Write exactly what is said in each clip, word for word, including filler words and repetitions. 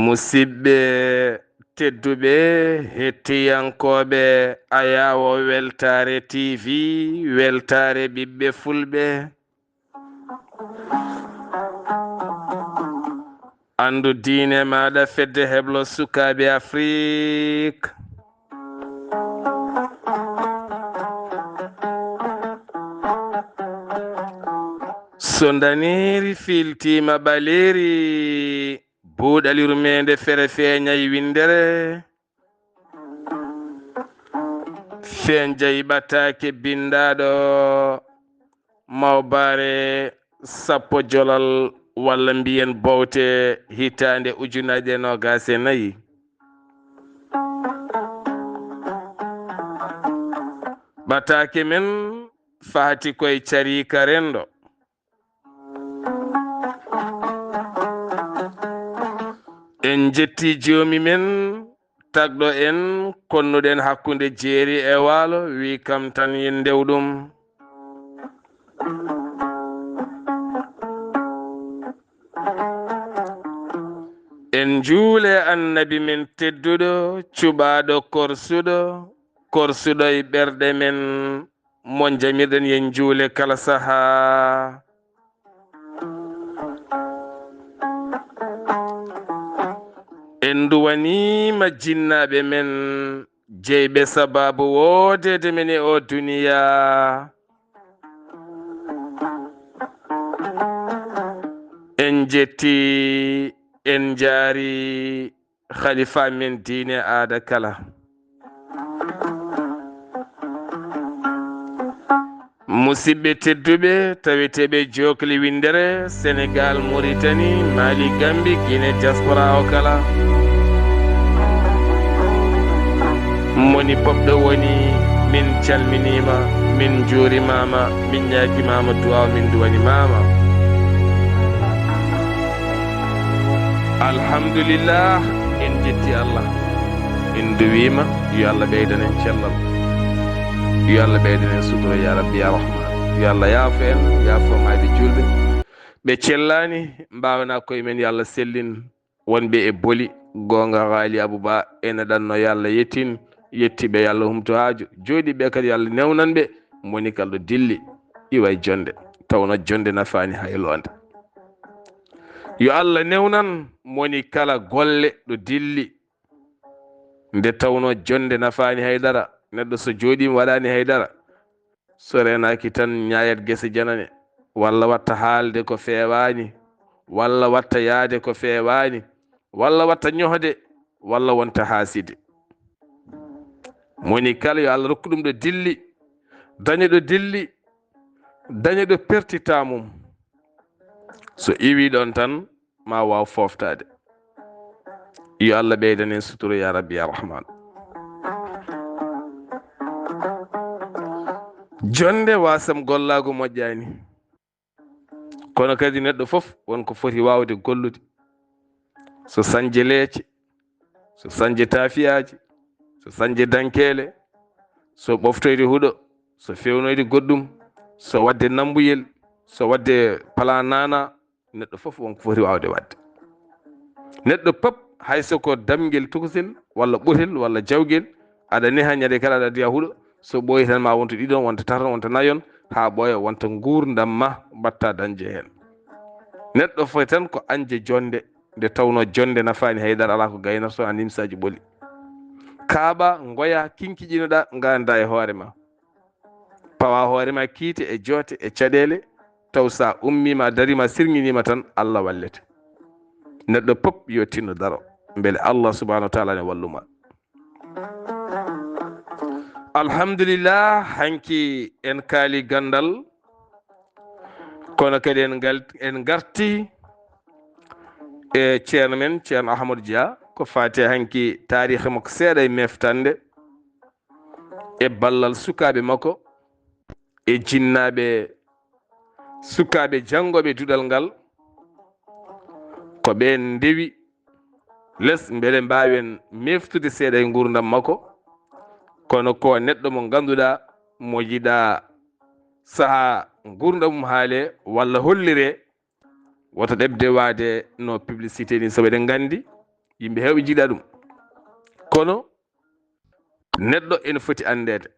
Musidɓe tedduɓe, hettiyankooɓe Ayaawo Weltaare T V, Weltaare Ɓiɓɓe Fulɓe, Anndu Diine Maaɗa, Fedde Heblo Sukaaɓe Afrik. So ndaneeri fiiltiima ɓaleeri, buuɗal yurmeende fere feeñay winndere. Feeñjay ɓataake binndaaɗo mawbaare sappo jolal, walla mbiyen bowte hitaande ujunaaje noogaas e nayi. Ɓataake men fahati koye cariika renndo. En njetti joomi men, tagɗo en, konnuɗen hakkunde jeeri e waalo, wi kam tan yen ndew ɗum. En njuule Annabi men tedduɗo, cuɓaaɗo korsuɗo, korsuɗo e ɓerɗe men, mo njamirɗen yen njuule kala sahaa. En nduwaniima jinnaaɓe men, jeyɓe sabaabu woodeede men e oo duniyaa. En njetti, en njaari, Khalifa men diine aada kala. Musidɓe tedduɓe, taweteeɓe jookli winndere, Senegal, Mauritanie, Mali, Gambie, Guinée, diaspora o kala. Moni pop ɗo woni, min calminiima, min njuurimaama, min ñaagimaama duwaaw, min duwanimaama. Alhamdulillah, en jetti Allah. En duwiima, yo Allah ɓeydan en cellal. Yo Allah ɓeydan en sutura, ya Rabbi, ya Rahman. Yo Allah yaafo en, yaafo maayɓe juulɓe. Ɓe cellaani, mbaawanaa koye men, yo Allah sellin. Wonɓe e boli, goonga Haali Abu Ba, ene ɗanno yo Allah yettin, yettiiɓe yo Allah humto haaju, jooɗiiɓe kadi yo Allah newnan ɓe, moni kala ɗo dilli, iwa e jonnde, tawno jonnde nafaani hay loonde. Yo Allah newnan moni kala golle ɗo dilli, nde tawno jonnde nafaani hay dara, neɗɗo so jooɗiima waɗaani hay dara, so reenaaki tan ñaayat gese janane, walla watta haalde ko feewaani, walla watta yaade ko feewaani, walla watta ñohde, walla wonta haaside. Moni kala yo Allah rokku ɗum ɗo dilli, daña ɗo dilli, daña ɗo pertitaa mum. So iwi ɗon tan, ma waaw fooftaade. Yo Allah ɓeydan en sutura, ya Rabbi, ya Rahman. Jonnde wasam gollaagu moƴƴaani. Kono kadi neɗɗo fof won ko foti waawde gollude. So sañde leece, so sañde taafiyaaji, so sañde dankeele, so ɓoftoyde huɗo, so fewnoyde goɗɗum, so waɗde nambuyel, so waɗde plan nana, neɗɗo fof won ko foti waawde waɗde. Neɗɗo pop, hay so ko damngel tokosel, walla ɓotel, walla jawgel, aɗa neha ñande kala, aɗa addi haa huɗo, so ɓooyi tan ma wonta ɗiɗon, wonta taton, wonta nayon, haa ɓooya, wonta nguurndam ma mbaɗta dañde heen. Neɗɗo foti tan ko añde jonnde, nde tawno jonnde nafaani hay dara, alaa ko gaynata so a nimsaaji ɓoli. Kaaɓa, ngoya, kinkiƴinoɗa, ngaandaa e hoore ma. Pawa hoore ma kiite e joote e caɗeele, taw sa ummiima, a dariima, a sirŋiniima tan, Allah wallete. Neɗɗo pop yo tinno daro, mbele Allah subhanahu wa taala ne walluma. Alhamdulillah, hanki en kaali gandal, kono kadi en ngal-, en ngarti E ceerno men, ceerno Ahmadou Dia, ko faati e hanki taarihi makko seeɗa e meftande, e ballal sukaaɓe makko, e jinnaaɓe sukaaɓe janngooɓe duɗal ngal, ko ɓeen ndewi les, mbele mbaawen meftude seeɗa e nguurndam makko. Kono ko neɗɗo mo ngannduɗaa, mo yiɗaa sahaa nguurndam mum haalee walla holliree, woto ɗeɓde waade no publicité ni, sabu eɗen nganndi yimɓe heewɓe njiɗaa ɗum. Kono neɗɗo ene foti anndeede.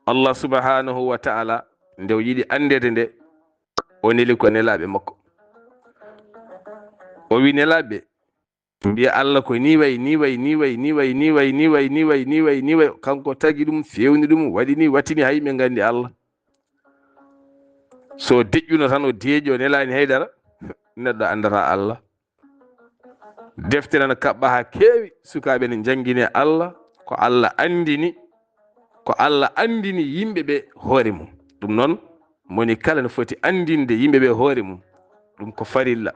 Allah subhanahu wa ta'ala, nde o yiɗi anndeede nde, o neli ko nelaaɓe makko. O wi nelaaɓe, mbiya Allah ko ni way, ni way, ni way, ni way, ni way, ni way, ni way, ni way, ni way. Kanko tagi ɗum, fewni ɗum, waɗi ni, wattini, hay ɓe nganndi Allah. So deƴƴuno tan o deeƴi, o nelaani haydara, neɗɗo anndata Allah. Deftere na kaɓɓa haa keewi, sukaaɓe ne njanngine Allah, ko Allah anndini, ko Allah anndini yimɓe ɓe hoore mum. Ɗum noon, moni kala ne foti anndinde yimɓe ɓe hoore mum. Ɗum ko farilla.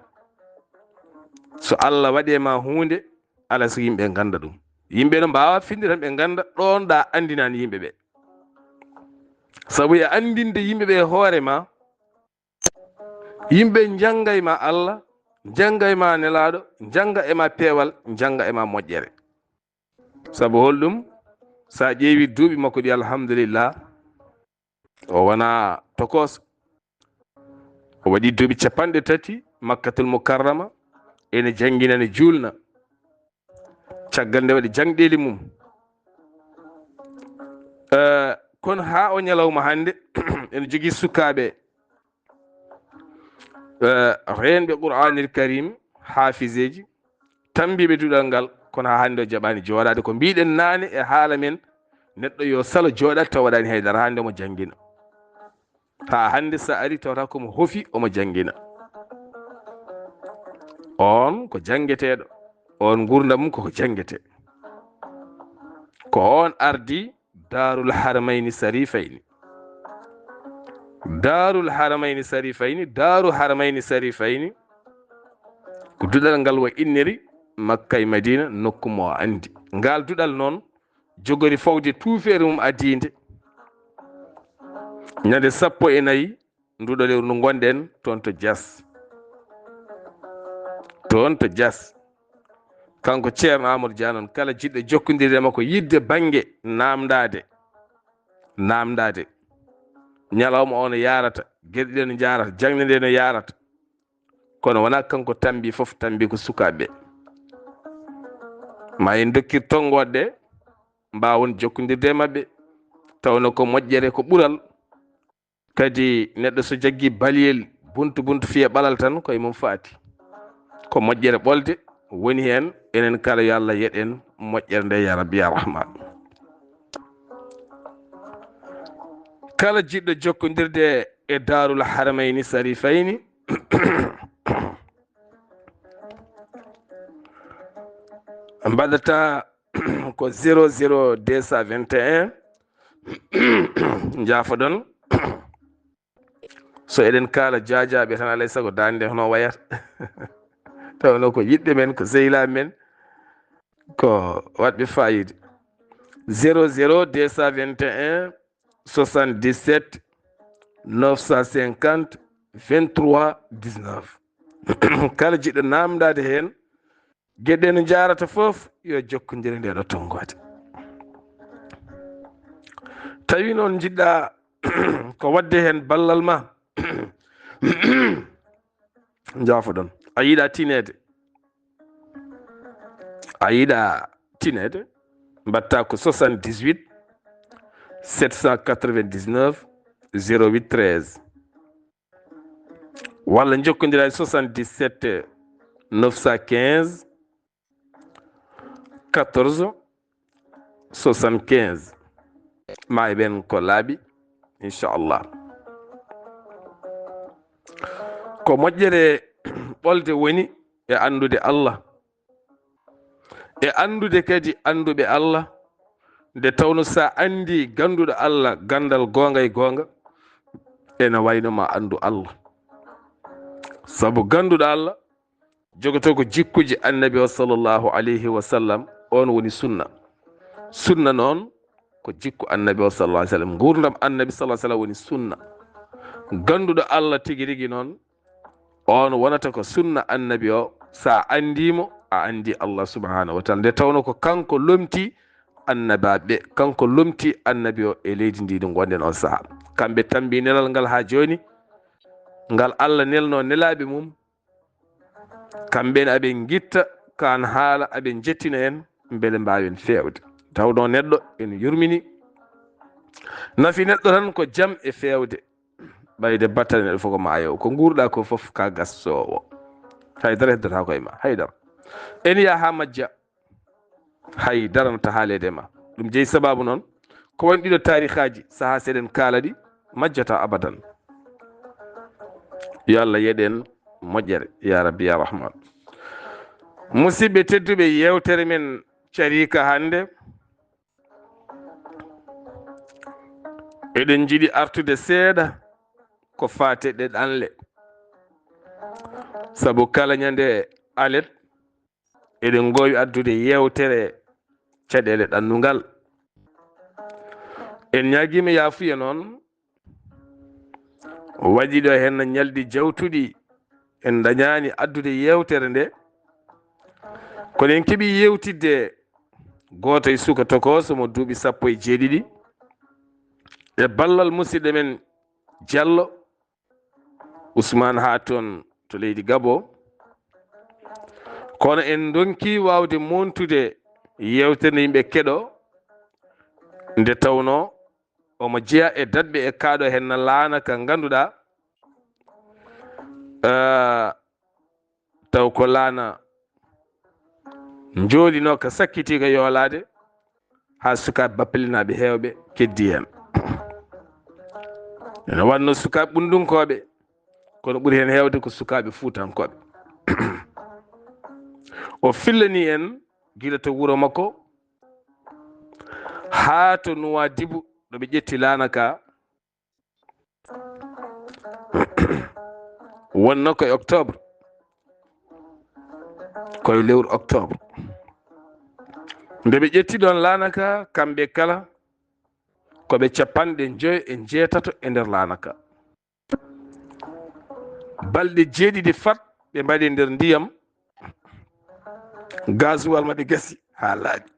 So Allah waɗe ma huunde, ala so yimɓe ngannda ɗum. Yimɓe no mbaawa finde tan ɓe ngannda ɗoon ɗa anndinani yimɓe ɓe. Sabu e anndinde yimɓe ɓe hoore ma, yimɓe njanngay ma Allah, njanngay ma nelaaɗo, njannga e ma peewal, njannga e ma moƴƴere. Sabu holɗum? So a ƴeewi duuɓi makko ɗi, alhamdulillah, o wona tokooso. O waɗi duuɓi capanɗe tati Makkatul Mukarrama, ene janngina, ne juulna. Caggal nde waɗi jaŋɗeeli mum. Eh, kono haa o ñalawma hannde, ene jogii sukaaɓe, eh, reenɓe Qur'aanil Karim, haafiseeji, tammbiiɓe duɗal ngal, kono haa hannde o jaɓaani jooɗaade. Ko mbiɗen naane e haala men, neɗɗo yo salo jooɗaade taw waɗaani haydara, hannde omo janngina. Haa hannde so a ari tawata komo hofi omo janngina. On ko janngeteeɗo, on nguurndam mum koko janngete. Ko on ardi Daarul Haramayni Sarifayni. Daarul Haramayni Sarifayni, Daaru Haramayni Sarifayni, ko duɗal ngal wa inniri Makka e Madina, nokku mo o anndi. Ngal duɗal noon jogori fawde tuufeere mum adiinde. Ñande sappo e nayi nduɗo lewru ndu ngonɗen toon to Diass. Toon to Diass. Kanko Ceerno Amadou Dia noon, kala jiɗɗo jokkondirde e makko, yiɗde bannge, naamndaade, naamndaade. Ñalawma o no yaarata, geɗe ɗe no njaarata, jaŋde nde no yaarata. Kono wonaa kanko tammbi fof, tammbi ko sukaaɓe ɓe. Ma en ndokkir tonngoode, mbaawon jokkondirde e maɓɓe, tawno ko moƴƴere, ko ɓural. Kadi neɗɗo so jaggi baliyel buntu buntu fiye ɓalal tan, ko e mum faati. Ko moƴƴere ɓolde woni heen, enen kala yo Allah yeɗen moƴƴere nde, ya Rabbi, ya Rahman. Kala jiɗɗo jokkondirde e Daarul Haramayni Sarifayni, mbaɗata ko zéro zéro deux cent vingt et un, njaafoɗon. So eɗen kaala jaajaaɓe tan, alay sago daande nde hono wayata. Tawno ko yiɗɓe men, ko sehlaaɓe men, ko waɗɓe faayiida. Zéro zéro deux cent vingt et un soixante-dix-sept neuf cent cinquante vingt-trois dix-neuf. Kala jiɗɗo naamndaade heen, geɗe no njaarata fof, yo jokkondir e ndeeɗo tonngoode. Tawi noon njiɗɗa ko waɗde heen ballal ma, njaafoɗon. A yiɗa tineede? A yiɗa tineede? Mbaɗta ko soixante-dix-huit sept cent quatre-vingt-dix-neuf zéro huit treize. Walla njokkondira e soixante-dix-sept neuf cent quinze quatorze soixante-quinze. Ma heɓen ko laaɓi, inchallah. Ko moƴƴere ɓolde woni e anndude Allah, e anndude kadi annduɓe Allah, nde tawno sa anndi gannduɗo Allah ganndal goonga e goonga, ene wayno ma anndu Allah. Sabu gannduɗo Allah, jogotoo ko jikkuji Annabi o, sallallahu alayhi wa sallam, on woni sunna. Sunna noon ko jikku Annabi o, sallallahu alayhi wa sallam. Nguurndam Annabi, sallallahu alayhi wa sallam, woni sunna. Gannduɗo Allah tigi rigi noon, on wonata ko sunna Annabi o. Sa anndii mo, a anndii Allah subhanahu wa taala. Nde tawnoo ko kanko lomtii annabaaɓe, kanko lomtii Annabi o e leydi ndi ndi ngonɗen on sahaa. Kamɓe tammbii nelal ngal haa jooni, ngal Allah nelnoo nelaaɓe mum. Kamɓe ne aɓe ngitta kaan haala, aɓe njettina en mbele mbaawen feewde. Tawnoo neɗɗo ene yurmini. Nafi neɗɗo tan ko jam e feewde. Ɓayde battane neɗɗo fof ko maayoowo. Ko nguurɗaa ko fof ka gassoowo. Hay dara heddotaako e ma, hay dara. En yaha haa majja, hay dara no tahaaleede e ma. Ɗum jeyi sababu noon, ko woni ɗiɗo taarikaaji, sahaa seeɗen kaala ɗi, majjata abadan. Yo Allah yeɗen moƴƴere, ya Rabbi, ya Rahman. Musidɓe tedduɓe, yeewtere men cariika hannde, eɗen njiɗi artude seeɗa ko faati e ɗanle. Sabu kala ñande alet, eɗen ngoowi addude yeewtere caɗeele ɗannungal. En ñaagiima yaafuya noon, waɗi ɗo heen ñalɗi jawtuɗi en ndañaani addude yeewtere nde. Kono en keɓii yeewtidde gooto e suka tokooso mo duuɓi sappo e jeeɗiɗi e ballal musidɗo men Jallo Usmaan haa toon to leydi Gabo. Kono en ndonki waawde montude yeewtere nde yimɓe keɗo, nde tawnoo omo jeyaa e daɗɓe e kaaɗo heen na laana ka ngannduɗaa, eh, taw ko laana njooɗinoo ka sakkitii ka yoolaade, haa sukaaɓe bappelinaaɓe heewɓe keddii heen. Ene wannoo sukaaɓe ɓunndunkooɓe, kono ɓuri heen heewde ko sukaaɓe fuutankooɓe. O fillanii en gila to wuro makko haa to Nuwaadibu, ɗo ɓe ƴetti laana ka. Wonnoo ko e octobre, ko e lewru octobre. Nde ɓe ƴetti ɗoon laana ka, kamɓe kala ko ɓe capanɗe njoyo e njeetato e nder laana ka. Balɗe jeeɗiɗi fat ɓe mbaɗi nder ndiyam, gaasuwal maɓɓe gasi haa laaɓi.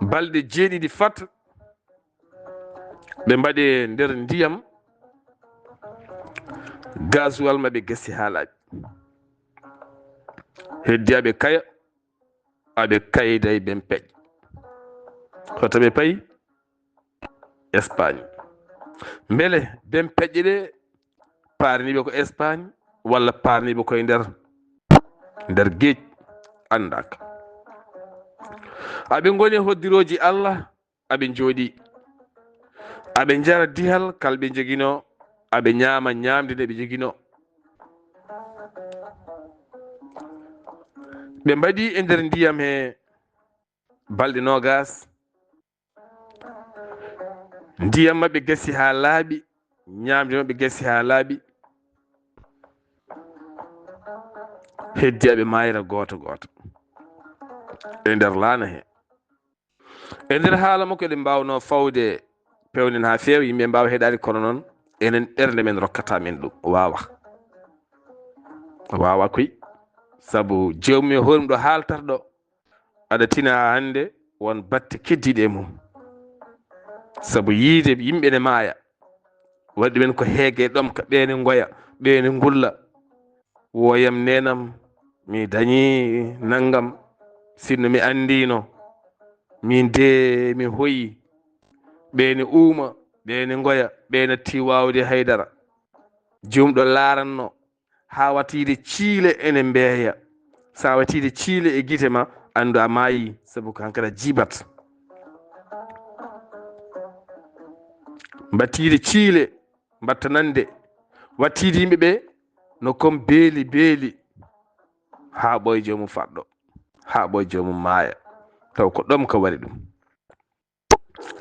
Balɗe jeeɗiɗi fat ɓe mbaɗi nder ndiyam, gaasuwal maɓɓe gasi haa laaɓi. Heddi aɓe kaya, aɓe kayda e ben peƴƴe. Hoto ɓe payi? Espagne. Mbele ben peƴƴe ɗe paarniiɓe ko Espagne walla paarniiɓe koye nder, nder geej? Anndaaka. Aɓe ngoni e hoddirooji Allah, aɓe njooɗi. Aɓe njara dihal kal ɓe njoginoo, aɓe ñaama ñaamde nde ɓe njoginoo. Ɓe mbaɗi e nder ndiyam he balɗe noogas. Ndiyam maɓɓe gasi haa laaɓi, ñaamde maɓɓe gasi haa laaɓi. Heddi aɓe maayra gooto gooto e nder laana he. E nder haala makko, eɗen mbaawnoo fawde pewnen haa feewa, yimɓe mbaawa heɗaade, kono noon enen ɓernde men rokkata men ɗum. Waawa. Waawa koy. Sabu joomum e hoore mum ɗo haaltata ɗo, aɗa tina hannde won batte keddiiɗe e mum. Sabu yiide yimɓe ne maaya, waɗi ɗumen ko heege e ɗomka, ɓe ne ngoya, ɓe ne ngulla. Woyam neenam, mi dañi nanngam, sinno mi anndiino, min de mi hoyi. Ɓe ne uuma, ɓe ne ngoya, ɓe natti waawde haydara. Jumɗo laaranno, haa watiide ciile ene mbeeya. So a watiide ciile e gite ma, anndu a maayi, sabu ko hankadi a jiibat. Mbattiide ciile, mbatta nande, wattiide yimɓe ɓe no kom beeli beeli, haa ɓooy joomum faɗɗo, haa ɓooy joomum maaya, taw ko ɗomka waɗi ɗum.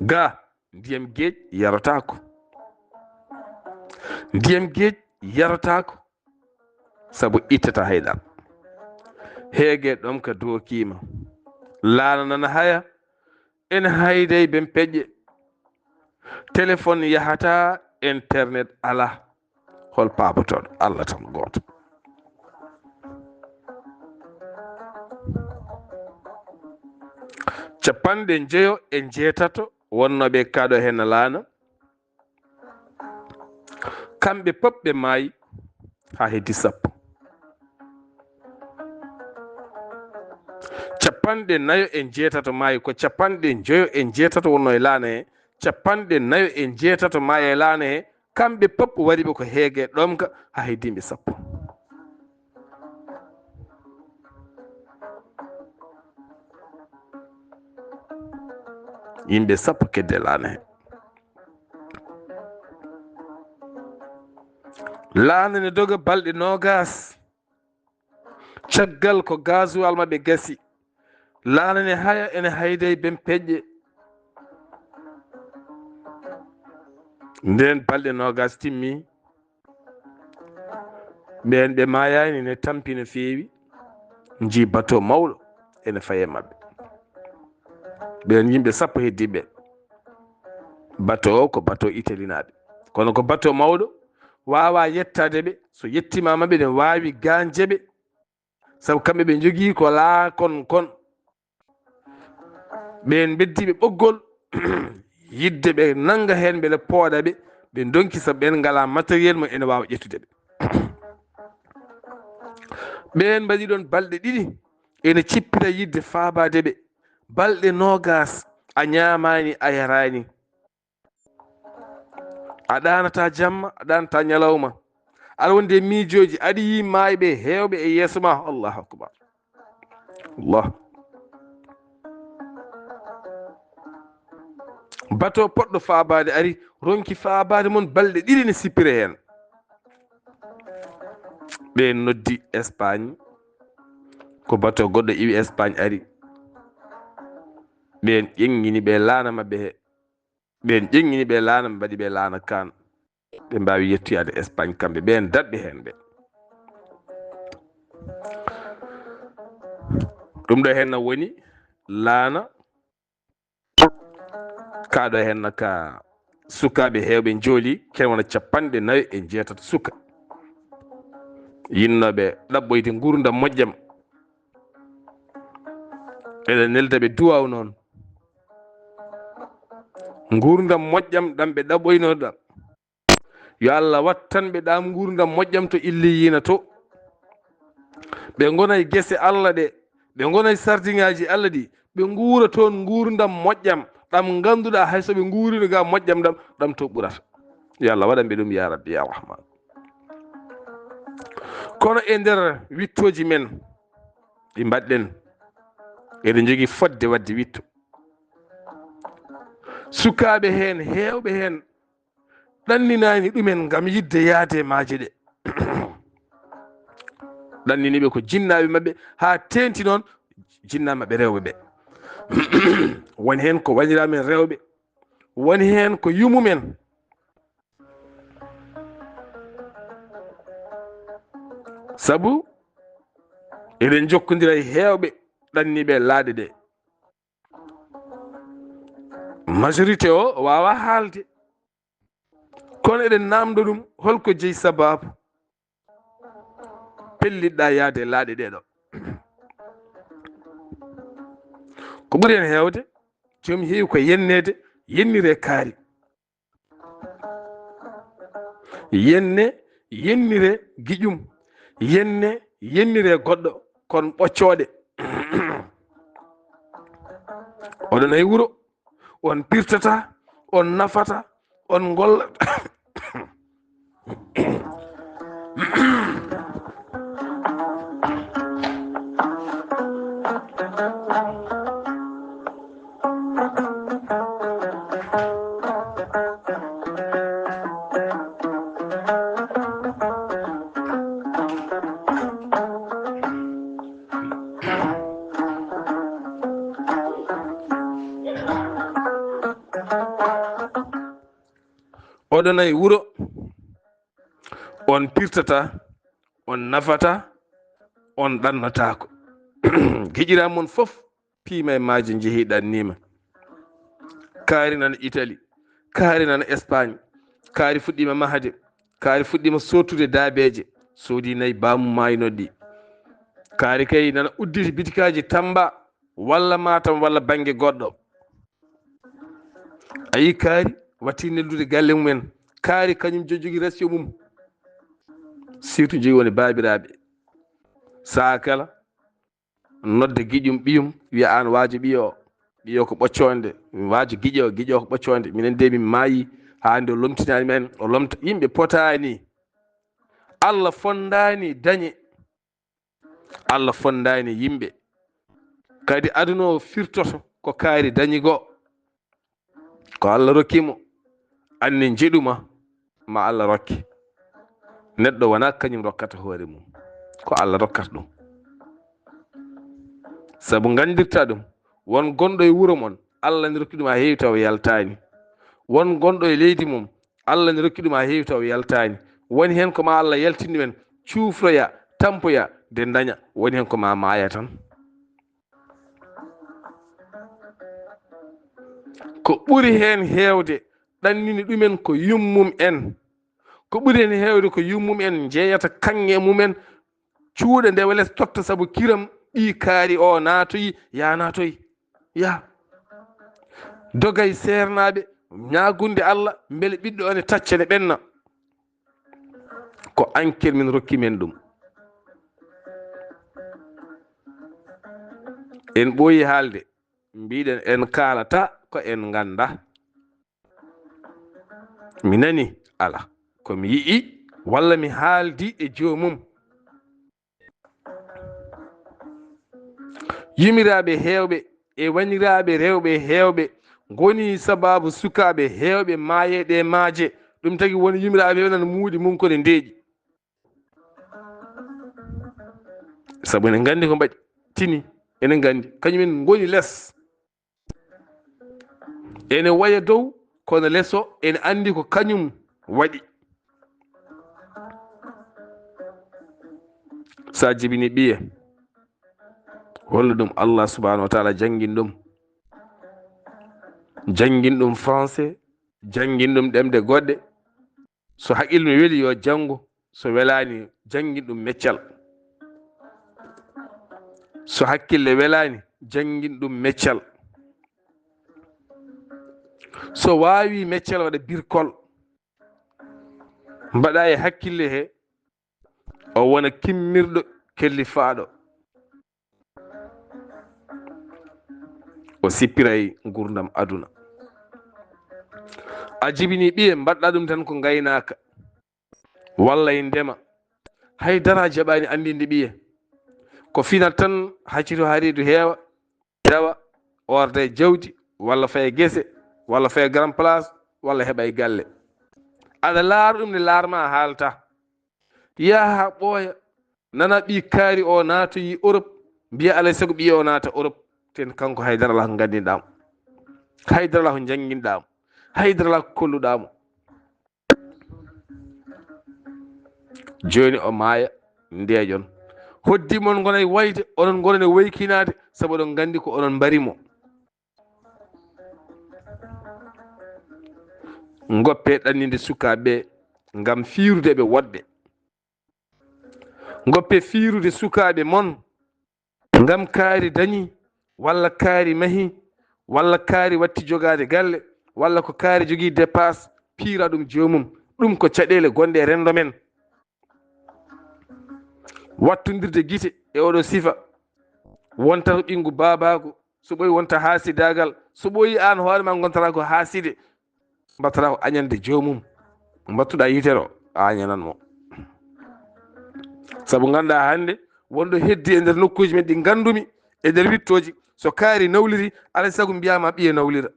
Ga, ndiyam geej yarotaako. Ndiyam geej yarataako, sabu ittata hay dara. Heege ɗom ka dookima. Laana nana haya, ene hayday ben peƴƴe. Téléphone yahata, internet ala. Hol paabotoɗo? Allah tan gooto. Capanɗe njeyo e njeetato wonnooɓe kaɗo hen laana. Kamɓe pop ɓe maayi haa heddi sappo. Capanɗe nayo e njeetato maayi, ko capanɗe njoyo e njeetato wonno e laana he. Capanɗe nayo e njeetato maayi e laana he. Kamɓe pop wari ɓe ko heege ɗomka haa heddi yimɓe sappo. Yimɓe sappo kedde laana he. Laana ne doga balɗe noogas. Caggal ko gaasuwal maɓɓe gasi, laana ne haya, ene hayday ben peƴƴe. Nden balɗe noogas timmi, ɓen ɓe maayani ne tampi no feewi, njii bato mawɗo ene faye maɓɓe. Ɓen yimɓe sappo heddiɓe. Bato o ko bato Italinaaɓe. Kono ko bato mawɗo, waawa yettaade ɓe. So yettiima maɓɓe, ne waawi gaanje ɓe. Sabu kamɓe ɓe njogii ko laakon kon. Ɓen beddiiɓe ɓoggol, yidde ɓe nannga heen mbele pooɗa ɓe, ɓe ndonki sabu ɓen ngalaa matériel mo ene waawa ƴettude ɓe. Ɓen mbaɗi ɗon balɗe ɗiɗi, ene cippira yidde faabaade ɓe. Balɗe noogas, a ñaamaani, a yaraani. A ɗaanataa jamma, a ɗaanataa ñalawma. Aɗa wondi e miijooji, aɗa yi'i maayɓe heewɓe e yeeso ma. Allahu akbar. Allah. Bato poɗɗo faabaade ari, ronki faabaade mon balɗe ɗiɗi ne sippire heen. Ɓe noddi Espagne, ko bato goɗɗo iwi Espagne ari. Ɓen ƴeŋŋini ɓe laana maɓɓe he. Ɓen ƴeŋŋini ɓe laana, ɓe mbaɗi ɓe laana kaan. Ɓe mbaawi yettoyaade Espagne kamɓe, ɓen daɗɓe heen ɓe. Ɗum ɗo heen na woni laana, kaa ɗo heen na ka sukaaɓe heewɓe njooli, ken wona capanɗe nayo e njeetato suka. Yinnooɓe ɗaɓɓoyde nguurndam moƴƴam. Eɗen nelda ɓe duwaaw noon. Nguurndam moƴƴam ɗam ɓe ɗaɓɓoynoo ɗam. Yo Allah wattan ɓe ɗam nguurndam moƴƴam to illiyiina to. Ɓe ngona e gese Allah ɗe, ɓe ngona e sardiŋaaji Allah ɗi, ɓe nguura toon nguurndam moƴƴam, ɗam ngannduɗaa hay so ɓe nguuriino ga moƴƴam ɗam, ɗam to ɓurata. Yo Allah waɗan ɓe ɗum, ya Rabbi, ya Rahman. Kono e nder wittooji men ɗi mbaɗɗen, eɗen njogii fodde waɗde witto. Sukaaɓe heen, heewɓe heen, ɗanninaani ɗumen ngam yiɗde yahde e maaje ɗe. Ɗannini ɓe ko jinnaaɓe maɓɓe, haa teeŋti noon jinnaaɓe maɓɓe rewɓe ɓe. Woni heen ko wanyiraaɓe men rewɓe, woni heen ko yumu men. Sabu eɗen njokkondira e heewɓe ɗanniiɓe laaɗe ɗe. Majorité o waawa haalde. Kono eɗen naamndo ɗum, holko jeyi sabaabu pellitɗaa yahde e laaɗe ɗee ɗo? Ko ɓuri heen heewde, joom heewi ko yenneede, yenniree kaari. Yenne, yenniree giƴum. Yenne, yenniree goɗɗo, kon ɓoccooɗe. Oɗon e wuro, on pirtata, on nafata, on ngollata. Oɗon e wuro, On pirtata, on nafata, on ɗannataako. Giƴiraa mon fof, piima e maaje, njehii ɗanniima. Kaari nana Itali, kaari nana Espagne, kaari fuɗɗiima mahde, kaari fuɗɗiima sootude daabeeje, soodi nayi, baamum maayno ɗi. Kaari kay nana udditi bitikaaji Tamba, walla Matam, walla bannge goɗɗo. A yii kaari watti neldude galle mum en. Kaari kañum jo-, jogii ratio mum. Surtout jogii woni baabiraaɓe. Sahaa kala nodda giƴum ɓiyum, wiya aan waajo ɓiyo o. Ɓiyo ko ɓoccoonde. Waajo giƴo o, giƴo ko ɓoccoonde. Minen de min maayi haa nde o lomtinaani men. O lomta, yimɓe potaani. Allah fonndaani dañe. Allah fonndaani yimɓe. Kadi aduna o firtoto ko kaari dañi goo. Ko Allah rokki mo. Anne njeɗu ma, ma Allah rokke. Neɗɗo wonaa kañum rokkata hoore mum. Ko Allah rokkata ɗum. Sabu nganndirtaa ɗum, won gonɗo e wuro mon, Allah ne rokki ɗum haa heewi tawa yaltaani. Won gonɗo e leydi mum, Allah ne rokki ɗum haa heewi tawa yaltaani. Woni heen ko ma Allah yaltini men, cuufroya, tampoya, de daña. Woni heen ko ma maaya tan. Ko ɓuri heen heewde ɗannini ɗumen ko yummum en. Ko ɓuri heen heewde ko yummum en njeeyata kaŋŋe mum en, cuuɗa ndewa les totta sabu kiram ɓii kaari o naatoyi, yaa naatoyi, yaa. Dogay seernaaɓe, ñaagunde Allah, mbele ɓiɗɗo o ne tacca ne ɓenna. Ko enquête min rokki men ɗum. En ɓooyi haalde, mbiɗen en kaalata ko en ngannda. Mi nani, ala, ko mi yi'i, walla mi haaldi e joomum. Yumiraaɓe heewɓe e wanyiraaɓe rewɓe heewɓe ngoni sabaabu sukaaɓe heewɓe maayeede maaje. Ɗum tagi woni yumiraaɓe heewɓe nana muuɗi mum ko ne ndeeƴi. Sabu ene nganndi ko mbaɗi tini, ene nganndi. Kañum en ngoni les. Ene waya dow, kono les o ene anndi ko kañum waɗi. Sa jibini ɓiye, hollu ɗum Allah subhanahu wa taala janngin ɗum. Janngin ɗum français, janngin ɗum ɗemɗe goɗɗe. So haqqille mum weli, yo janngu. So welaani, janngin ɗum meccal. So hakkille welaani, janngin ɗum meccal. So waawi meccal, waɗa birkol. Mbaɗa e hakkille he, o wona kimmirɗo, kellifaaɗo. O sippiray nguurndam aduna. A jibini ɓiye, mbaɗɗa ɗum tan ko ngaynaaka. Walla e ndema. Hay dara jaɓaani anndinde ɓiye. Ko finat tan, haccito haa reedu heewa, dawa, orda e jawdi, walla faya gese, walla faya grand place, walla heɓa e galle. Aɗa laara ɗum ne laarma a haalta. Yaha ɓooya, nana ɓii kaari o naatoyi Europe, mbiya alay sago ɓiye o naata Europe. Ten kanko hay dara alaa ko nganndinɗaa mo. Hay dara alaa ko njannginɗaa mo. Hay dara alaa ko kolluɗaa mo. Jooni o maaya, ndeeƴon. Hoddi mon ngonay wayde, onon ngonon e woykinaade, sabu oɗon nganndi ko onon mbari mo. Ngoppe ɗanninde sukaaɓe ngam fiirude ɓe woɗɓe. Ngoppe fiirude sukaaɓe mon ngam kaari dañi, walla kaari mahi, walla kaari watti jogaade galle, walla ko kaari jogii dépasse, piira ɗum joomum. Ɗum ko caɗeele gonɗe e renndo men. Wattondirde gite e oɗo sifa. Wonta ko ɓinngu baabaagu, so ɓooyi wonta haasidaagal, so ɓooyi aan hoore ma ngontata ko haaside, mbaɗtata ko añande joomum. Mbattuɗa yitere o, a añanan mo. Sabu ngannduɗaa hannde, wonɗo heddi e nder nokkuuji men ɗi nganndumi, e nder wittooji, so kaari nawliri, alay sago mbiyaa ma ɓiye nawlira.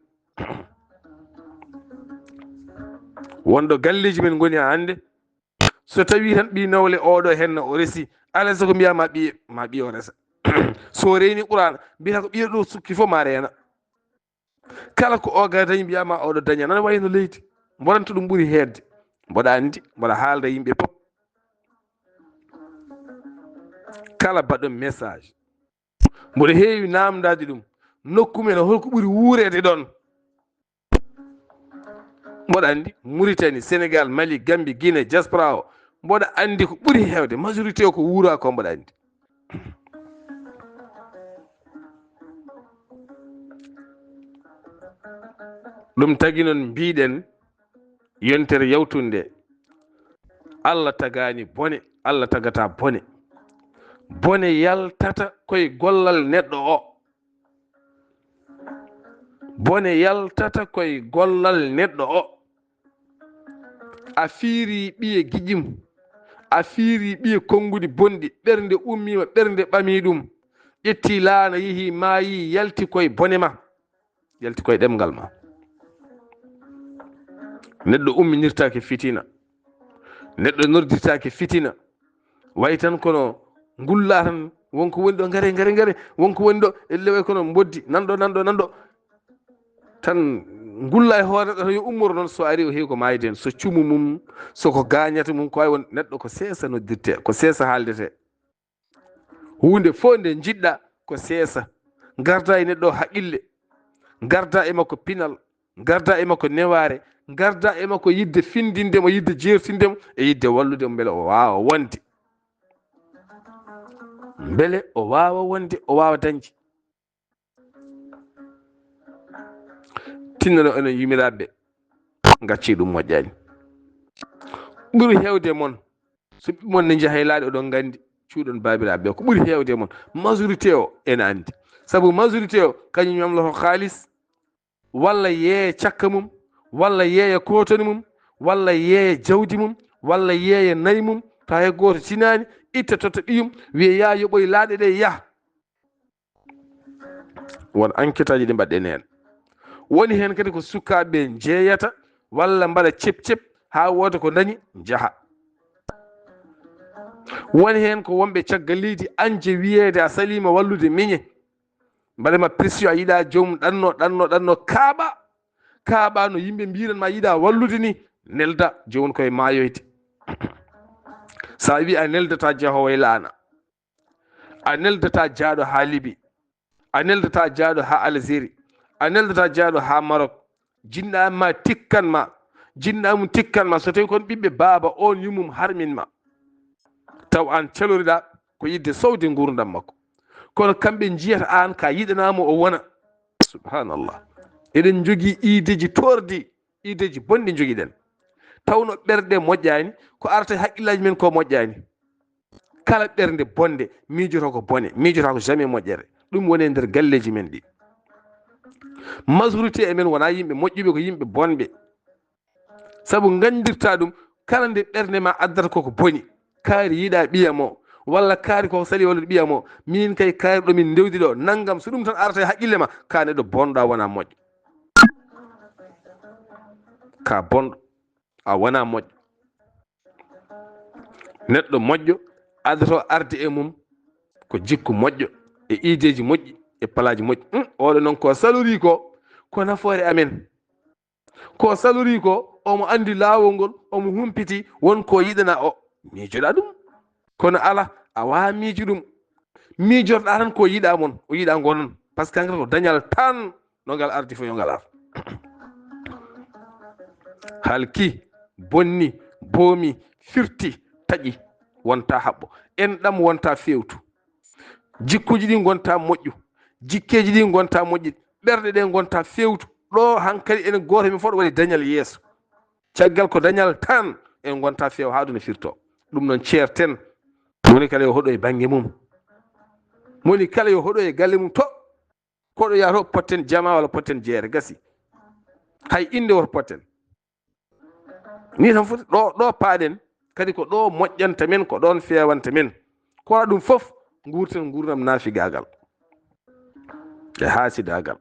Wonɗo galleeji men ngoni hannde, so tawii tan ɓii nawle oɗo henna o resi, alay sago mbiyaa ma ɓiye, ma ɓiye o resa. So o reeni Qur'aana, mbiyata ko ɓiye ɗo sukki fof ma reena. Kala ko o ga dañi, mbiyaa ma oɗo daña. Nana wayi no leydi. Mboɗo anndi to ɗum ɓuri heedde. Mboɗo anndi, mboɗo haalda yimɓe fof. Kala baɗɗo message, mboɗo heewi naamndaade ɗum, nokku men o holko ɓuri wuureede ɗoon? Mboɗo anndi Mauritanie, Sénégal, Mali, Gambie, Guinée, diaspora o, mboɗo anndi ko ɓuri heewde, majorité o ko wuura ko, mboɗo anndi. Ɗum tagi noon mbiɗen yontere yawtunde, Allah tagaani bone, Allah tagata bone. Bone yaltata koye gollal neɗɗo o. Bone yaltata koye gollal neɗɗo o. A fiiri ɓiye giƴum, a fiiri ɓiye konnguɗi bonɗi, ɓernde ummiima, ɓernde ɓamii ɗum, ƴetti laana, yehi maayi, yalti koye bone ma, yalti koye ɗemngal ma. Neɗɗo umminirtaake fitina, neɗɗo noddirtaake fitina, way tan kono ngulla tan, wonko woni ɗo, ngare, ngare, ngare, wonko woni ɗo, elle way kono mboddi, nan ɗo, nan ɗo, nan ɗo. Tan ngulla e hoore neɗɗo tan yo ummoro noon, so ari o heewi ko maayde heen, so cumu mum, so ko gaañata mum, ko wawi won neɗɗo ko seesa noddirte, ko seesa haaldete. Huunde fof nde njiɗɗa ko seesa. Ngarda e neɗɗo o haqqille, ngarda e makko pinal, ngarda e makko newaare, ngarda e makko yidde findinde mo, yidde jeertinde mo, e yidde wallude mo mbele o waawa wonde. Mbele o waawa wonde, o waawa dañde. Tinnoɗon onon yumiraɓe, gacci ɗum moƴƴani. Ɓuri heewde mon, so ɓiɓɓe mon ne njaha e laaɗe, oɗon nganndi, cuuɗon baabiraaɓe ɓe. Ko ɓuri heewde mon, majorité o ene anndi. Sabu majorité o, kañum ñamloto kaalis, walla yeeya cakka mum, walla yeeya kootoni mum, walla yeeya jawdi mum, walla yeeya nayi mum, tawa hay gooto tinaani, itta totta ɓiyum, wiya, "Yaa yoɓoy laaɗe ɗe, yah." Won enquêteaji ɗi mbaɗɗen heen. Woni heen kadi ko sukaaɓe njeeyata walla mbaɗa cep cep haa wooda ko dañi, njaha. Woni heen ko wonɓe caggal leydi, añde wiyeede a saliima wallude miñe. Mbaɗa ma pression, a yiɗaa joomum ɗanno, ɗanno, ɗanno, kaaɓa. Kaaɓa no yimɓe mbiran ma yiɗaa wallude ni, nelda, jooni koye maayoyde. So a wi a neldata jahoowo e laana, a neldata jaaɗo haa Libi, a neldata jaaɗo haa Algérie, a neldata jaaɗo haa Maroc. Jinɗa ma tikkan ma, jinɗa mum tikkan ma, so tawi kon ɓiɓɓe baaba on yummum harmin ma. Taw aan caloriɗa ko yidde sowde nguurndam makko. Kono kamɓe njiyata aan ka yiɗanamo o wona. Subhanallah. Eɗen njogii ideeji toordi, ideeji bonɗi njogiɗen. Tawno ɓerɗe moƴƴaani, ko arata e haqqillaaji men ko moƴƴaani. Kala ɓernde bonde miijoto ko bone, miijota ko jamais moƴƴere. Ɗum woni e nder galleeji men ɗi. Majorité e men wonaa yimɓe moƴƴuɓe, ko yimɓe bonɓe. Sabu nganndirta ɗum, kala nde ɓernde ma addata koko boni, kaari yiɗa ɓiya mo, walla kaari koko sali wallude ɓiya mo, min kay kaari ɗo min ndewdi ɗo, nanngam, so ɗum tan arata e haqqille ma, ka neɗɗo bonɗo a wona moƴƴo. Ka bonɗo a wona moƴƴo. Neɗɗo moƴƴo addoto arde e mum ko jikku moƴƴo, e ideeji moƴƴi, e palaaji moƴƴi. Hum, oɗo noon ko salori ko, ko nafoore amen. Ko salori ko, omo anndi laawol ngol, omo humpiti, won ko yiɗana o. Miijoɗa ɗum. Kono ala, a waawa miijo ɗum. Miijorɗa tan ko yiɗa mon, o yiɗa ngo noon. Par ce que hankadi ko dañal tan, no ngal ardi fof yo ngal ar. Halki, bonni, boomi, firti, taƴi, wonta haɓɓo. Enɗam wonta feewtu. Jikkuuji ɗi ngonta moƴƴu. Jikkeeji ɗi ngonta moƴƴi. Ɓerɗe ɗe ngonta feewtu. Ɗo hankadi enen gooto men fof ɗo waɗi dañal yeeso. Caggal ko dañal tan en ngonta feewa haa aduna firto. Ɗum noon ceerten. Moni kala yo hoɗo e bannge mum. Moni kala yo hoɗo e galle mum to. Koɗo yaha to potten jama walla potten jeere gasi. Hay innde woto potten. Ni tan foti ɗo, ɗo paaɗen, kadi ko ɗo moƴƴanta men, ko ɗon feewanta men. Ko waɗa ɗum fof, nguurten nguurndam naafigaagal e haasidaagal.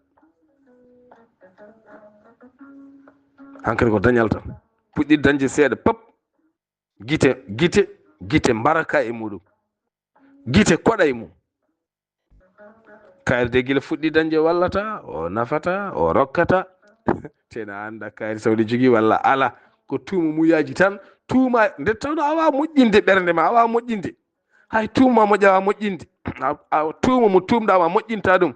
Hankadi ko dañal tan. Puɗɗi dañde seeɗa pap, gite, gite, gite mbaraka e muɗum. Gite koɗa e mum. Kaari de gila fuɗɗi dañde wallata, o nafata, o rokkata. Tena annda kaari sawde jogii walla ala. Ko tuuma muyaaji tan. Tuuma nde tawno a waawa moƴƴinde ɓernde ma, a waawa moƴƴinde. Hay tuuma mo ƴawa moƴƴinde, a, a tuuma mo tuumɗa ma moƴƴinta ɗum.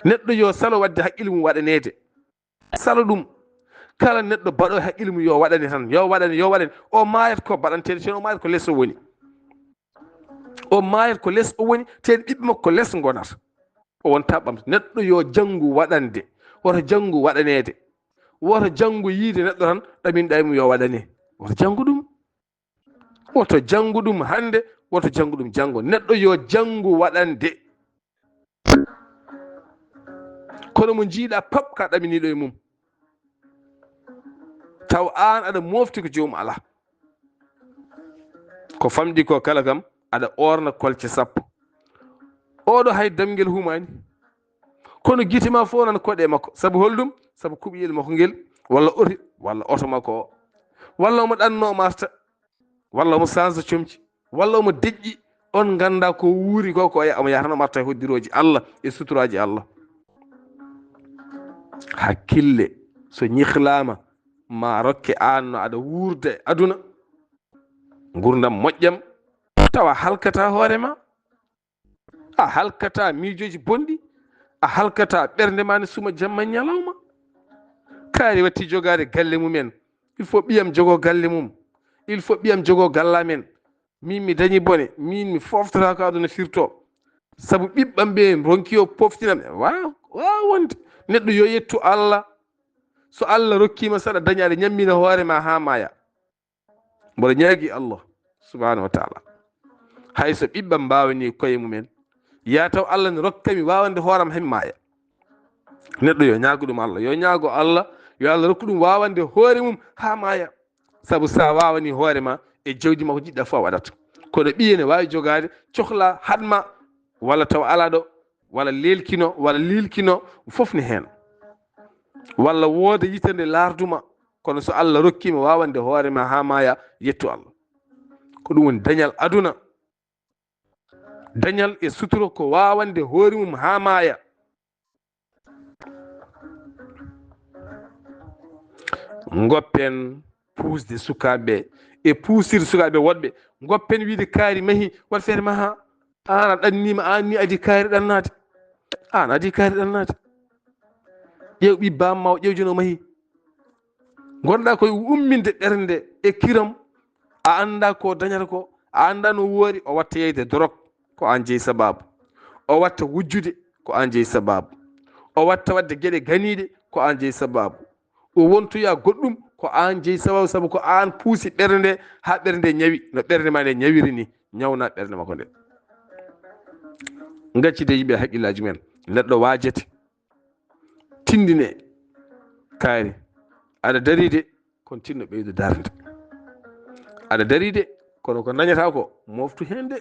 Neɗɗo yo salo waɗde haqqille mum waɗaneede. Salo ɗum. Kala neɗɗo baɗo haqqille mum yo waɗane tan, yo waɗane, yo waɗane. O maayat ko baɗanteede, sino o maayat ko les o woni. O maayat ko les o woni, teen ɓiɓɓe makko ko les ngonata. O wonta ɓamta. Neɗɗo yo janngu waɗande, woto janngu waɗaneede. Woto janngu yiide neɗɗo tan, ɗamin ɗaymo yo waɗane. Woto janngu ɗum. Woto janngu ɗum hannde, woto janngu ɗum janngo. Neɗɗo yo janngu waɗande. Kono mo njiiɗa pap ka ɗaminiiɗo e mum. Taw aan aɗa mofti ko joomum alaa. Ko famɗi ko kala kam, aɗa oorna kolce sappo. Oɗo hay damngel humaani. Kono gite ma fof nan koɗe makko. Sabu holɗum? Sabu kuɓiyel makko ngel, walla oti, walla oto makko o. Walla omo ɗanno masta, walla omo sansa comci, walla omo deƴƴi. On ngannda ko wuuri ko, ko ya-, omo yahatano marta e hoddirooji Allah e suturaaji Allah. Hakkille, so ñihlaama, ma rokke aan no aɗa wuurda e aduna, ngurdam moƴƴam, tawa halkata hoore ma. A halkata miijooji bonɗi, a halkata ɓernde ma ne suma jamma ñalawma. Kaari watti jogaade galle mum en. Il faut ɓiyam jogo galle mum. Il faut ɓiyam jogo galla men. Min mi dañi bone, min mi foftata ko aduna firto. Sabu ɓiɓɓam ɓe ronki o poftinam. Wa, wa wonde. Neɗɗo yo yettu Allah. So Allah rokkima saɗa daña aɗa ñammina hoore ma ha maya. Mboɗo ñaagi Allah subhanahu wa taala. Hay so ɓiɓɓam mbawani koye mumen, ya taw Allah ne rokkami wawande hooram hen maya. Neɗɗo yo ñaago ɗum Allah, yo ñaago Allah, yo Allah rokku ɗum wawande hoore mum ha maya. Sabu sa wawani hoore ma e jawdi ma ko jiɗɗa fof a waɗat. Kono ɓiye ne wawi jogade cohla haɗma walla taw ala ɗo, walla lelkino, walla lilkino, fof ne hen. Walla wooda yitande larduma, kono so Allah rokkima wawande hoore ma ha maya, yettu Allah. Ko ɗum woni dañal aduna. Dañal e sutura ko wawande hoore mum ha maya. Goppen puusde sukaaɓe e puusirde sukaaɓe woɗɓe. Goppen wiide kaari mahi, waɗ feere maha. An a ɗannima, an ni adi kaari ɗannaade. An adi kaari ɗannaade. Ƴeew ɓiɓɓam ma o ƴeew jono mahi. Gonɗa koye umminde ɓernde e kiram, a annda ko dañata ko, a annda no woori, o watta yeyde dorog, ko an jeyi sababu. O watta wujjude, ko an jeyi sababu. O watta waɗde geɗe ganiiɗe, ko an jeyi sababu. O wontoya goɗɗum, ko an jeyi sababu, sabu ko an puusi ɓernde nde, ha ɓernde nde ñawi, no ɓernde ma nde ñawiri ni, ñawna ɓernde makko nde. Gaccide yimɓe haqqillaji men, neɗɗo waajete, tindine kaari, aɗa dari de, kono tinno ɓeydo darde. Aɗa dari de, kono ko dañata ko, moftu hen de.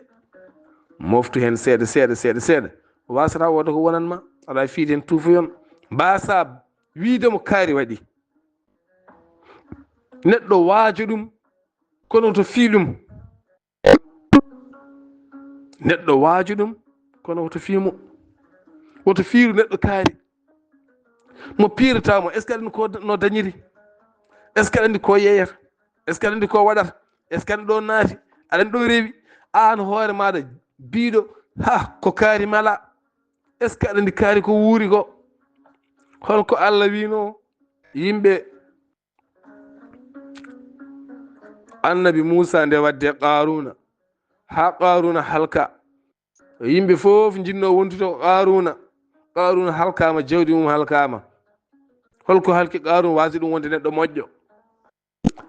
Moftu hen seeɗa, seeɗa, seeɗa, seeɗa. Wasata wooda ko wonan ma, aɗa fiide hen tuufoyon. Mbasa wiide mo kaari waɗi. Neɗɗo waajo ɗum, kono to fii ɗum. Neɗɗo waajo ɗum, kono woto fii mo. Woto fiiru neɗɗo kaari. Mo piirata mo, est-ce que aɗa anndi ko no dañiri? Est-ce que aɗa anndi ko yeeyata? Est-ce que aɗa anndi ko waɗata? Est-ce que aɗa anndi ɗo naati? Aɗa anndi ɗo rewi? Aan hoore maaɗa biiɗo, ha, ko kaari mala. Est-ce que aɗa anndi kaari ko wuuri ko? Holko Allah wiino yimɓe Annabi Muusa nde wadde Qaaruuna, haa Qaaruuna halka. Yimɓe fof njinnoo wontude ko Qaaruuna. Qaaruuna halkaama, jawdi mum halkaama. Holko halki Qaaruuna? Waasi ɗum wonde neɗɗo moƴƴo.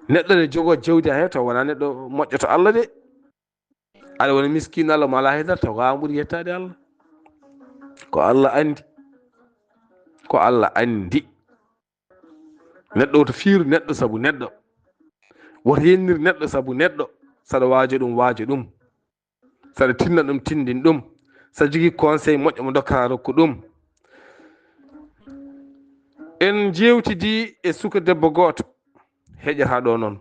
Neɗɗo ne jogoo jawdi, hay taw wonaa neɗɗo moƴƴo to Allah de. Aɗa wona miskiino, Allah mo alaa hay dara, taw ko aan ɓuri yettaade Allah. Ko Allah anndi. Ko Allah anndi. Neɗɗo woto fiiru neɗɗo sabu neɗɗo. Woto yennir neɗɗo sabu neɗɗo. Saɗa waajo ɗum, waajo ɗum. Saɗa tinna ɗum, tindin ɗum. Saɗa jogii conseil moƴƴo mo dokkata, rokku ɗum. En njeewtidii e suka debbo gooto. Heƴata ɗo noon.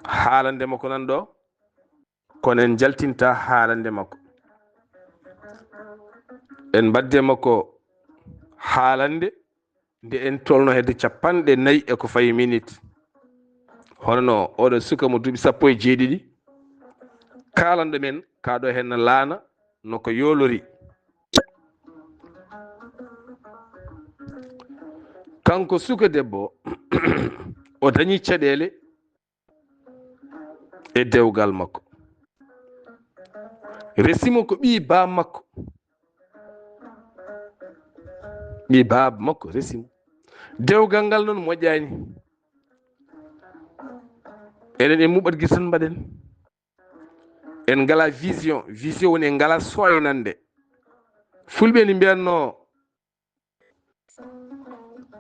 Haalande makko nan ɗo. Kono en njaltinta haalande makko. En mbadde makko haalande nde en tolno hedde capanɗe nayi e ko fayi minit. Hono no oɗo suka mo duuɓi sappo e jeeɗiɗi, Kaalanɗo men kaa ɗo heen na laana no ko yoolori. Kanko suka debbo, o dañi caɗeele e dewgal makko. Resimo ko ɓii baaba makko. Ɓii baaba makko resimo. Dewgal ngal noon moƴƴaani. Enen en muɓat gisa tan mbaɗen. En ngala vision. Vision woni en ngala soynande. Fulɓe ni mbiyatno,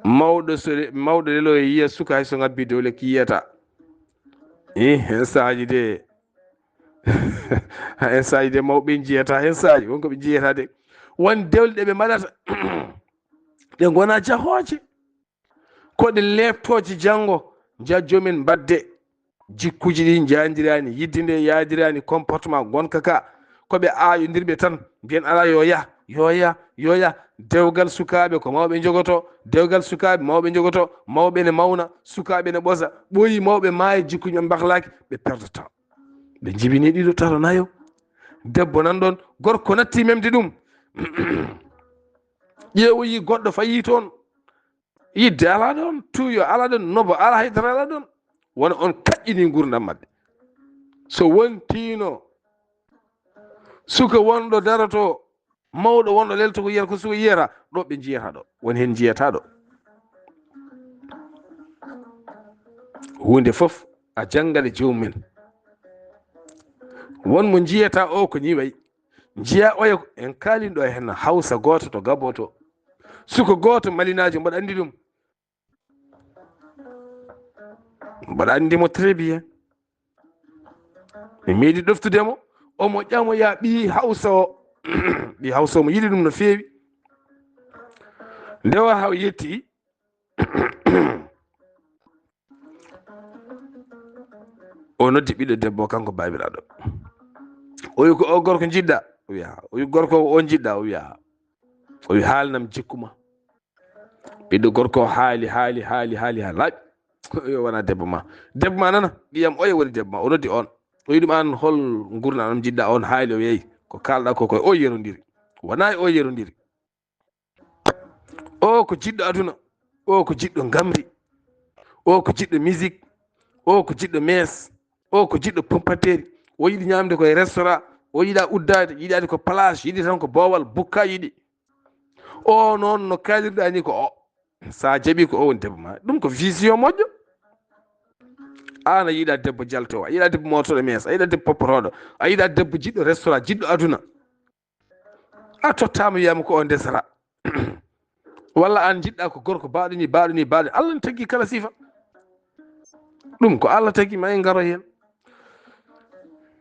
mawɗo so, mawɗo lelo e yiya suka hay so ngabbi dow lekki yiyata. I, hen saaji de. Hen saaji de mawɓe njiyata, hen saaji won ko ɓe njiyata de. Won dewle ɗe ɓe mbaɗata. Ɗe ngona jahooje. Ko ɗe leeptooje janngo, nja joomen mbadde. Jikkuuji ɗi njaadiraani, yidde nde yaadiraani, comportement ngonka ka. Ko ɓe aaƴondirɓe tan, mbiyen alaa yo yah, yo yah, yo yah. Dewgal sukaaɓe ko mawɓe njogoto, dewgal sukaaɓe mawɓe njogoto, mawɓe ne mawna, sukaaɓe ne ɓosa, ɓooyi mawɓe maaya jikkuuji maɓɓe mbaklaaki, ɓe perdata. Ɓe njibini ɗiɗo, tato, nayo. Debbo nan ɗon, gorko natti memde ɗum. Ƴeewoyi goɗɗo fayi toon. Yidde alaa ɗon, tuuyo alaa ɗon, nobo alaa, haydara alaa ɗon. Wona on kaƴƴini nguurndam maɓɓe. So wontiino suka wonɗo daroto, mawɗo wonɗo lelto ko yiyata, ko suka yiyata, ɗo ɓe njiyata ɗo. Woni heen njiyata ɗo. Huunde fof a janngal e joomum en. Won mo njiyata o ko ni wayi. Njiya oya en kaalin ɗo heen hawsa gooto to Gaboo to. Suka gooto malinaajo, mboɗo anndi ɗum. Mboɗo anndi mo très bien. Mi meeɗi ɗoftude mo, omo ƴamoya ɓii hawsa o. Ɓii hawsa o mo yiɗi ɗum no feewi. Nde o haw yetti, o noddi ɓiɗɗo debbo, kanko baabiraaɗo. O wi ko o gorko njiɗɗa? O wiya, o wi gorko o njiɗɗa? O wiya, o wi haalnam jikku ma. Ɓiɗɗo gorko o haali, haali, haali, haali, haa laaɓi. Yo wona debbo ma. Debbo ma nana, ɓiyam oya woni debbo ma. O noddi on. O wi ɗum, aan hol ngurndan on njiɗɗa? On haali, o yeeyi. Ko kaalɗa ko koye o yerondiri. Wona e o yerondiri. O ko jiɗɗo aduna. O ko jiɗɗo ngamri. O ko jiɗɗo musique. O ko jiɗɗo mees. O ko jiɗɗo pompateeri. O yiɗi ñaamde koye restaurant. O yiɗa uddaade, yiɗaade ko plage, yiɗi tan ko boowal, bukka yiɗi. O noon no kaalirɗa ni ko o. Sa jaɓi ko o woni debbo ma. Ɗum ko vision moƴƴo. Aan a yiɗa debbo jaltowo, a yiɗa debbo mootooɗo mees, a yiɗa debbo poppotooɗo, a yiɗa debbo jiɗɗo restaurant, jiɗɗo aduna. A tottaama wiyama ko o ndesata. Walla aan njiɗɗa ko gorko baaɗo ni, baaɗo ni, baaɗo ni. Allah ne taggi kala sifa. Ɗum ko Allah taggi, ma en ngaro heen.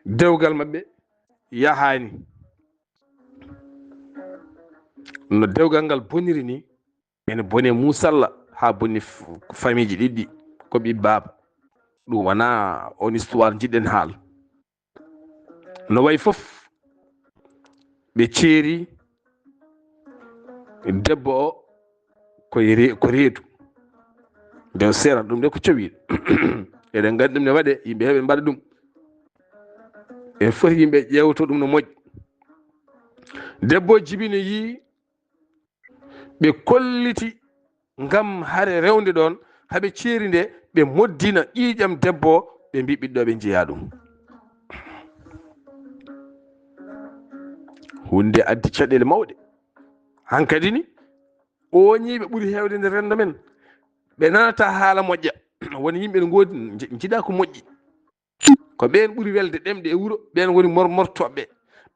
Dewgal maɓɓe yahaani. No dewgal ngal boniri ni, ene bone Muusalla haa bonni f-, famiiji ɗiɗɗi, ko ɓiɓɓe baaba. Ɗum wona on histoire njiɗɗen haal. No wayi fof, ɓe ceeri debbo o ko e re-, ko reedu. Nde o seera ɗum de ko cowiiɗo. Eɗen nganndi ɗum ne waɗe, yimɓe heɓe mbaɗa ɗum. En foti yimɓe ƴeewto ɗum no moƴƴi. Debbo o jibini yii ɓe kolliti ngam hare rewnde ɗoon, haɓe ceeri nde, ɓe moddina ƴiiƴam debbo o, ɓe mbi ɓiɗɗo ɓe njeya ɗum. Huunde addi caɗeele mawɗe. Hankadi ni, ooñiiɓe ɓuri heewde nder renndo men, ɓe nanata haala moƴƴa. Woni yimɓe ne ngoodi nji-, njiɗa ko moƴƴi. Ko ɓeen ɓuri welde ɗemɗe e wuro, ɓeen woni mor-, mortooɓe.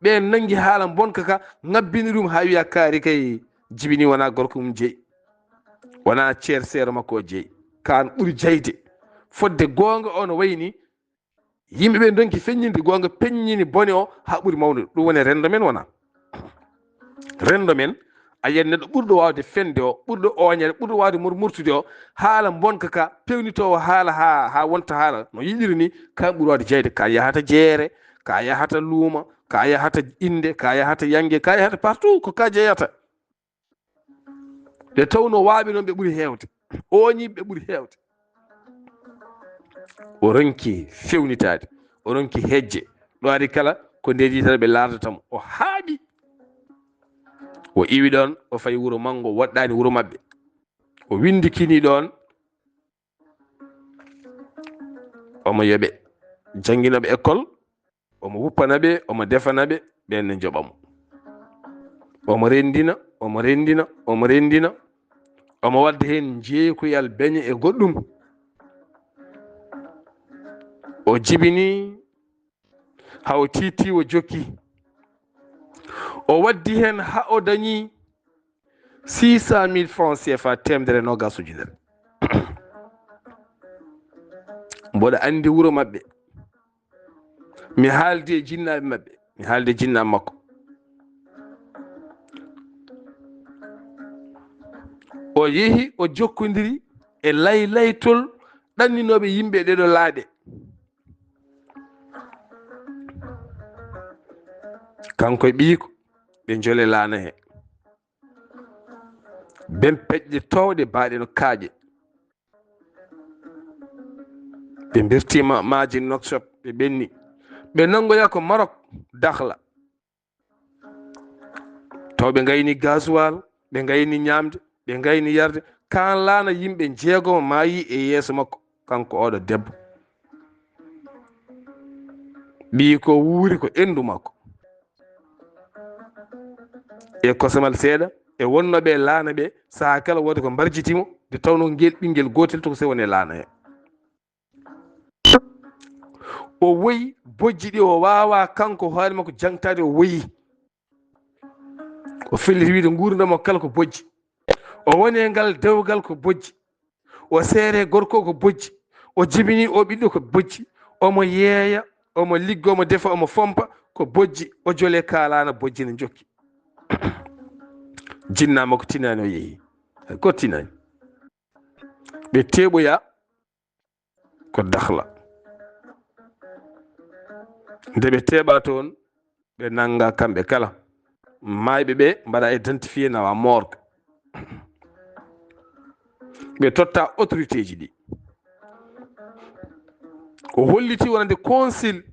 Ɓeen nanngi haala mbonka ka, ŋabbini ɗum haa wiya kaari kay jibini wona gorko mum jeyi. Wona ceer seero makko o jeyi. Kaan ɓuri jayde. Fodde goonga o no wayi ni, yimɓe ɓe ndonki feññinde goonga, peññini bone o haa ɓuri mawnude. Ɗum woni renndo men wona. Renndo men, a yiyat neɗɗo ɓurɗo waawde fende o, ɓurɗo ooñere, ɓurɗo waawde mor-, mortude o, haala mbonka ka, peewnitoowo haala haa, haa wonta haala no yiɗiri ni, ka ɓuri waawde jeyde, ka yahata jeere, ka yahata luuma, ka yahata innde, ka yahata yannge, ka yahata partout, ko ka jeyata. Nde tawnoo waaɓe noon ɓe ɓuri heewde, ooñiiɓe ɓe ɓuri heewde. O ronki feewnitaade, o ronki hejje, Ɗo ari kala ko nde yitere ɓe laardata mo. O haaɓi. O iwi ɗon, o fayi wuro manngo, woɗɗaani wuro maɓɓe. O winndikini ɗon, omo yoɓe, jannginoɓe école, omo wuppana ɓe, omo defana ɓe, ɓen ne njoɓa mo. Omo renndina, omo renndina, omo renndina, omo wadda heen jeekoyal beñe e goɗɗum. O jibini haa o tiitii, o jokki. O waddi heen haa o dañi six cent mille francs C F A, teemedere e noogaas ujunere. Mboɗo anndi wuro maɓɓe. Mi haaldi e jinnaaɓe maɓɓe. Mi haaldi e jinnaaɓe makko. O yehi, o jokkondiri e laylaytol ɗanninooɓe yimɓe ɗeɗo laaɗe. Kanko e ɓiiko, ɓe njole laana he. Ben peƴƴe toowɗe baaɗe no kaaƴe. Ɓe mbirtiima maaji Nouakchott, ɓe ɓenni. Ɓe nanngoya ko Maroc, Dakhla. Taw ɓe ngayni gasoil, ɓe ngayni ñaamde, ɓe ngayni yarde. Kaan laana yimɓe jeegomo maayi e yeeso makko, kanko oɗo debbo. Ɓiyi ko wuuri ko enndu makko. E kosamal seeɗa, e wonnooɓe e laana ɓe, sahaa kala woodi ko mbarjiti mo, nde tawnoo ngel ɓinngel gootel tokosee woni e laana he. O woyi bojji ɗi o waawaa kanko hoore makko jaŋtaade, o woyi. O felliti wiide nguurndam o kala ko bojji. O woni e ngal dewgal ko bojji. O seere gorko ko bojji. O jibini o ɓiɗɗo ko bojji. Omo yeeya, omo liggo, omo defa, omo fompa ko bojji. O jole kaa laana, bojji ne njokki. Jinnaa makko tinaani, o yehi. Hay gooto tinaani. Ɓe teeɓoya ko Dakhla. Nde ɓe teeɓa toon, ɓe nannga kamɓe kala. Maayɓe ɓe mbaɗa identifié, nawa morgue. Ɓe totta autorité ji ɗi. O holliti wonande consul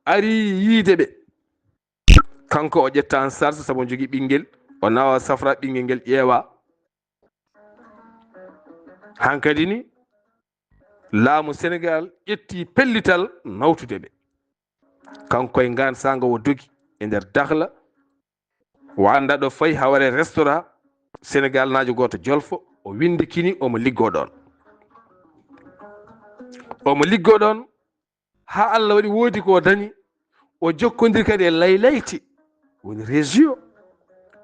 ari yiide ɓe. Kanko o ƴetta en charge sabu o jogii ɓinngel, o nawa safra ɓinngel ngel ƴeewa. Hankadi ni, laamu Senegaal ƴetti pellital nawtude ɓe. Kanko e ngaan saanga o dogi e nder Dakhla, o annda ɗo fayi haa waɗa restaurant Senegaalnaajo gooto Jolfo, o winndikini omo liggoo ɗoon. Omo liggoo ɗoon haa Allah waɗi woodi ko o dañi, o jokkondiri kadi e laylayti, woni réseau,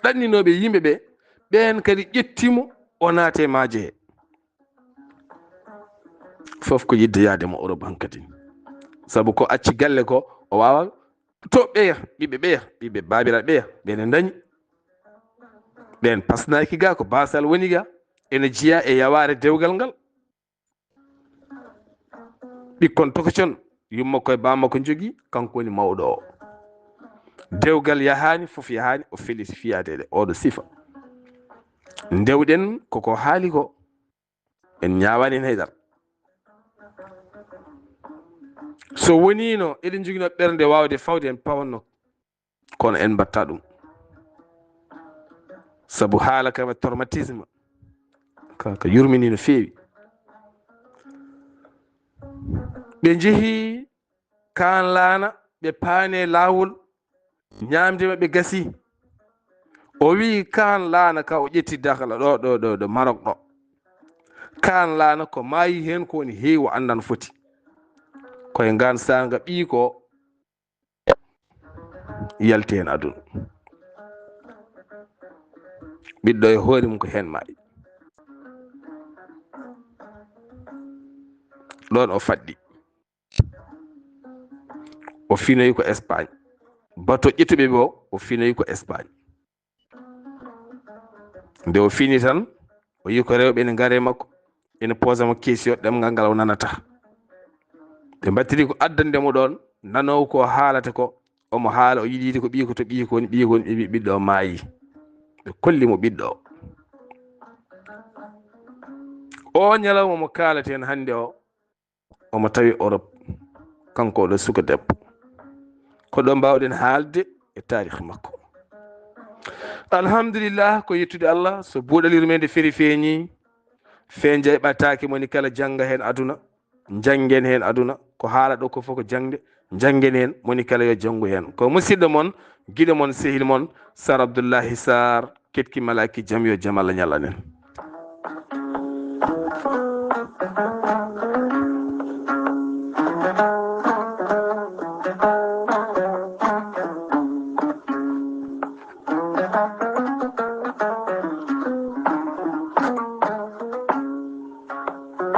ɗanninooɓe yimɓe ɓe, ɓeen kadi ƴetti mo, o naati e maaje he. Fof ko yiɗde yahde mo Europe hankadi. Sabu ko acci galle ko, o waawa to ɓeya, ɓiɓɓe ɓeya, ɓiɓɓe baabiraaɓe ɓeya, ɓe ne ndañi. Ɓeen pasnaaki ga, ko baasal woni ga, ene jeyaa e yawaare dewgal ngal. Ɓikkon tokocon, yumma ko e baamma ko njogii, kanko woni mawɗo o. Dewgal yahaani, fof yahaani, o felliti fiyaade e oɗo sifa. Ndewɗen koko haali ko, en ñaawaani heen hay dara. So woniino eɗen njoginoo ɓernde waawde fawde, en pawanno, kono en mbatta ɗum. Sabu haala kam e traumatisme, ka, ka yurmini no feewi. Ɓe njehi kaan laana, ɓe paani e laawol, ñaamde maɓɓe gasi. O wi'i kaan laana ka o ƴetti Dakhla ɗo, ɗo, ɗo, ɗo Maroc ɗo. Kaan laana ko maayi heen ko woni heewi, o anndaa no foti. Ko e ngaan saanga ɓiyi ko yalti heen aduna. Ɓiɗɗo e hoore mum ko heen maayi. Ɗoon o faɗɗi. O finoyi ko Espagne. Bato ƴettuɓe ɓe o, o finoyi ko Espagne. Nde o fini tan, o yi ko rewɓe ene ngare makko, ene poosa mo keesi, yo ɗemngal ngal o nanata. Ɓe mbattiri ko addande mo ɗoon, nanoowo ko haalata ko, omo haala, o yiɗi yiide ko ɓiyi ko, to ɓiyi ko woni, ɓiyi ko woni, ɓe mbi ɓiɗɗo o maayi. Ɓe kolli mo ɓiɗɗo o. O ñalawma mo kaalaten hannde o, omo tawi Europe, kanko oɗo suka debbo. Ko ɗo mbaawɗen haalde e taarikh makko. Alhamdulillah, ko yettude Allah, so buuɗal yurmeende feri feeñi, fee jayɓataake, moni kala jannga heen aduna, njanngen heen aduna, ko haala ɗo ko fof ko jaŋde, njanngen heen, moni kala yo janngu heen. Ko musidɗo mon, giɗo mon, sehil mon, Sar Abdullahi Sar, ketki malaki jam yo jam Allah ñallan en.